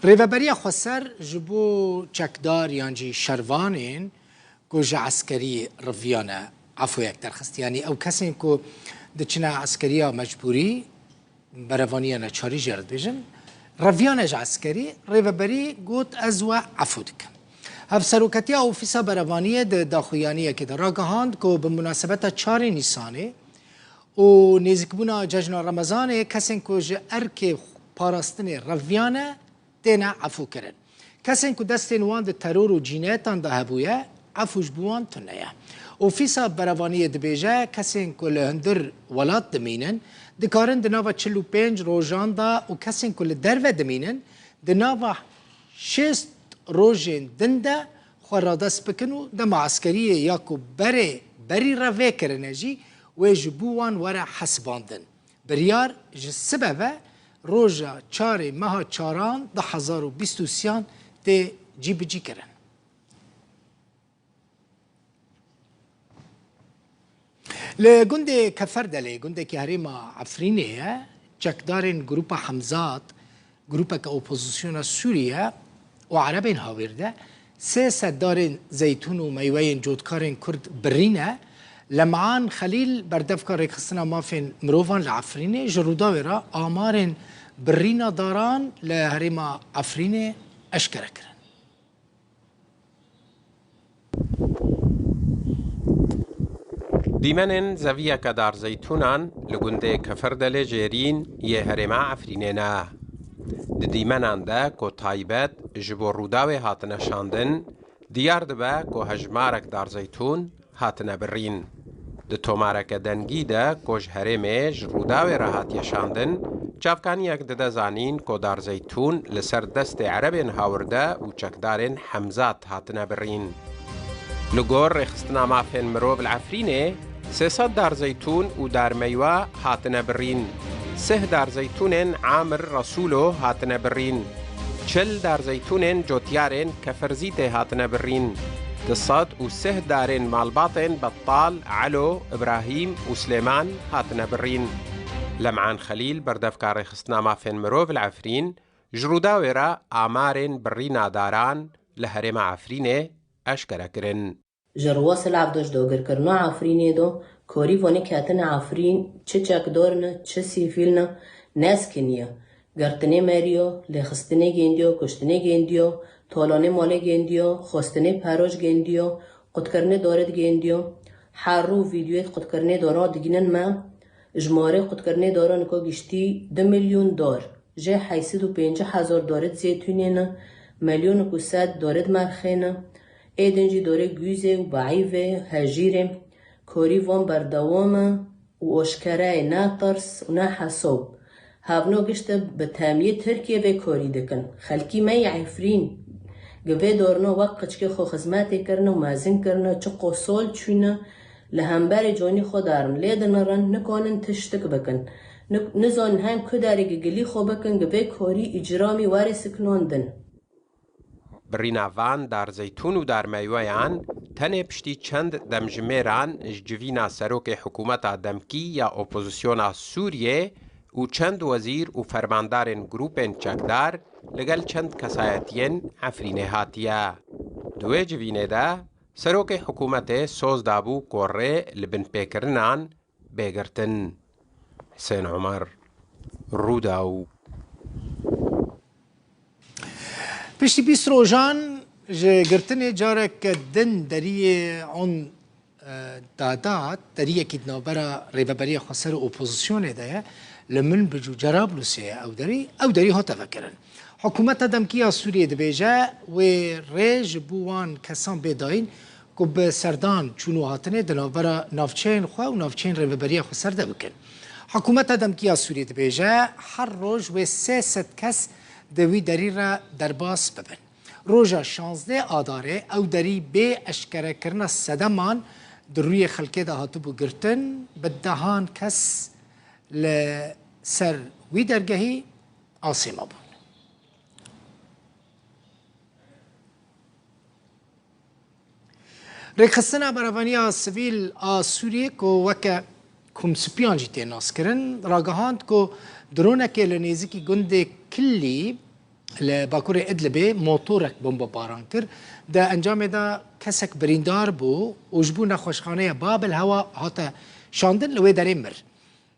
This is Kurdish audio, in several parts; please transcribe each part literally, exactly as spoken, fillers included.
Rêveberiya Xweser ji bo çekdar yan jî şervanên ku ji eskerî riviyane efoyek derxist. Yanî ew kesên ku diçine eskeriya mecbûrî, berevaniya neçarî jê re dibêjin, reviyane ji eskerî, rêveberî got, ez we efû dikim. Hevseroketiya Ofîsa Berevaniyê di daxuyaniyekê de ragihand ku bi munasebeta çarê Nîsanê û nêzîkbûna cejna Remezanê kesên ku ji erkê parastinê reviyane têne efûkirin. Kesên ku destên wan di teror û cînayetan de hebûye, efû ji bo wan tune ye. Ofîsa Berevaniyê dibêje, kesên ku li hundir welat dimînin, dikarin di nava çil û pênc rojan de û kesên ku li derve dimînin, di nava şêst rojên din de xwe radest bikin û dema eskeriyê ya ku berê berî re vê kirine jî wê ji bo wan were hesibandin. Biryar ji sibe ve roja çarê meha çaran du hezar û bîst û sêyan tê cîbicîkirin. Li gundê Keferdelê, gundekî herêma Efrînê ye, çekdarên Grupa Hemzat, grûpeke opozisyona Sûrî ye û Erebên Hawêr de sê sed darên zeytûn û meyweyên cotkarên Kurd birîne. Lem'an Xelîl, berdevka rêkxistina mafên mirovan li Efrînê, ji Rûdawê re amarên birîna daran li herêma Efrînê eşkere kirin. Dîmenên zeviyeke darzeytûnan li gundê Keferdelê Jêrîn yê herêma Efrînê ne. Di dîmenan de ku taybet ji bo Rûdawê hatine şandin, diyar dibe ku hejmarek darzeytûn hatine birîn. Di tomareke dengî de ku ji herêmê ji Rûdawê re hatiye şandin, çavkaniyek dide zanîn ku darzeytûn li ser destê Erebên Hawirde û çekdarên Hemzat hatine birîn. Li gor Rêxistina Mafên Mirov li Efrînê, sê sed darzeytûn û darmeywe hatine birîn. Sih darzeytûnên Amir Resûlo hatine birîn. Çil darzeytûnên cotyarên Kefirzîtê hatine birîn. Du sed û sih darên malbatên Bettal, Elo, Ibrahîm û Silêman hatine birîn. Lem'an Xelîl, berdevka Rêxistina Mafên Mirov li Efrîn, ji Rûdawê re amarên birîna daran li herêma Efrînê eşkere kirin. Ji Rûwasê li Evdo ji dagirkirina Efrînê de, karî vanê ketine Efrîn, çi çekdar ne, çi sîvîl ne, neskiniye. Girtinê meriya, lêxistinê gendiya, kuştinê gendiya, talanê malê gendiya, xwestinê peroj gendiya, qutkirinê darid gendiya. Her rû vîdyoyê qutkirinê dara digînin me, jimare qutkirinê dara nika giştî du milyon dar. Jê heyt sed û pêncî hezar darid zeytûnê ne, milyonek û sed darid merxê ne, êdin jî darê gûzê û beîvê, hejîrê. Karî van berdewam e û aşkere ye, ne tirs û ne hesab. Hevno gişt e bi temiyê Tirkiyê vê karî dikin. Xelkî me yê Efrîn gi vê darina wek qiçkê xwe xizmetê kirine û mezin kirine, çiqo sal çûne, li hemberê canî xwe derin, lê dinirin, nikanin tiştik bikin. Nik-, nizanin hem ku derê gigilî xwe bikin, gi vê karî îcramî were sikinandin. Birîna van darzeytûn û darmeyweyan tenê piştî çend demjimêran ji civîna serokê hikûmeta demkî ya opozisyona Sûriyê û çend wezîr û fermandarên grûpên çekdar li gel çend kesayetiyên Efrînê hatiye. Di wê civînê de serokê hikûmetê soz dabû ku rê li binpêkirinan bê girtin. Hisên Omer, Rûdaw. Piştî bîst rojan ji girtinê careke din deriyê On, e, Dadat, deriyekî di navbera Rêveberiya Xweser û opozisyonê de ye, li Minbic û Cerablusê ye ew derî, ew derî hate vekirin. Hikûmeta demkî ya Sûriyê dibêje, wê rê ji bo wan kesan bê dayîn ku bi serdan çûn û hatinê di navbera navçeyên xwe û navçeyên Rêveberiya Xweser de bikin. Hikûmeta demkî ya Sûriyê dibêje, her roj wê sê sed kes di wî derî re derbas bibin. Roja şazdeh Adarê ew derî bê eşkerekirina sedeman di rûyê xelkê de hatibû girtin, bi dehan kes li ser wî dergehî asê mabûn. Rêkxistina Berevaniya Sivîl a Sûriyê ku weke Kumsipiyan jî tê naskirin, ragihand ku dronekê li nêzîkî gundê Killî li bakurê Idlibê motorek bombebaran kir. Di encamê de kesek birîndar bû û ji bo nexweşxaneya Bab el Hewa hate şandin, li wê derê mir.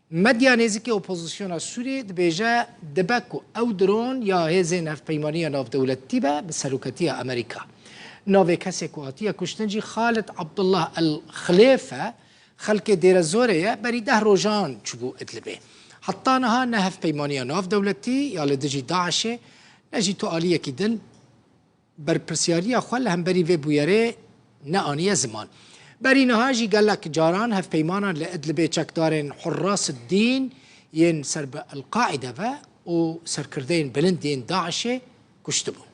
Medya nêzîkî opozisyona Sûriyê dibêje dibe ku ew dron ya hêzên hevpeymaniya navdewletî be bi seroketiya Amerîka. Navê kesê ku hatiye kuştin jî Xalid Abdullah El Xilêf e. Xelkê Dêrezorê ye, berî deh rojan çûbû Idlibê. Heta niha ne hevpeymaniya navdewletî ya li dijî DAIŞê, ne jî tu aliyekî din berpirsiyariya xwe li hemberî vê bûyerê neaniye ziman. Berî niha jî gelek caran hevpeymanan li Idlibê çekdarên Hurras Dîn yên ser bi El-Qaîde ve û serkirdeyên bilind yên DAIŞê kuştibûn.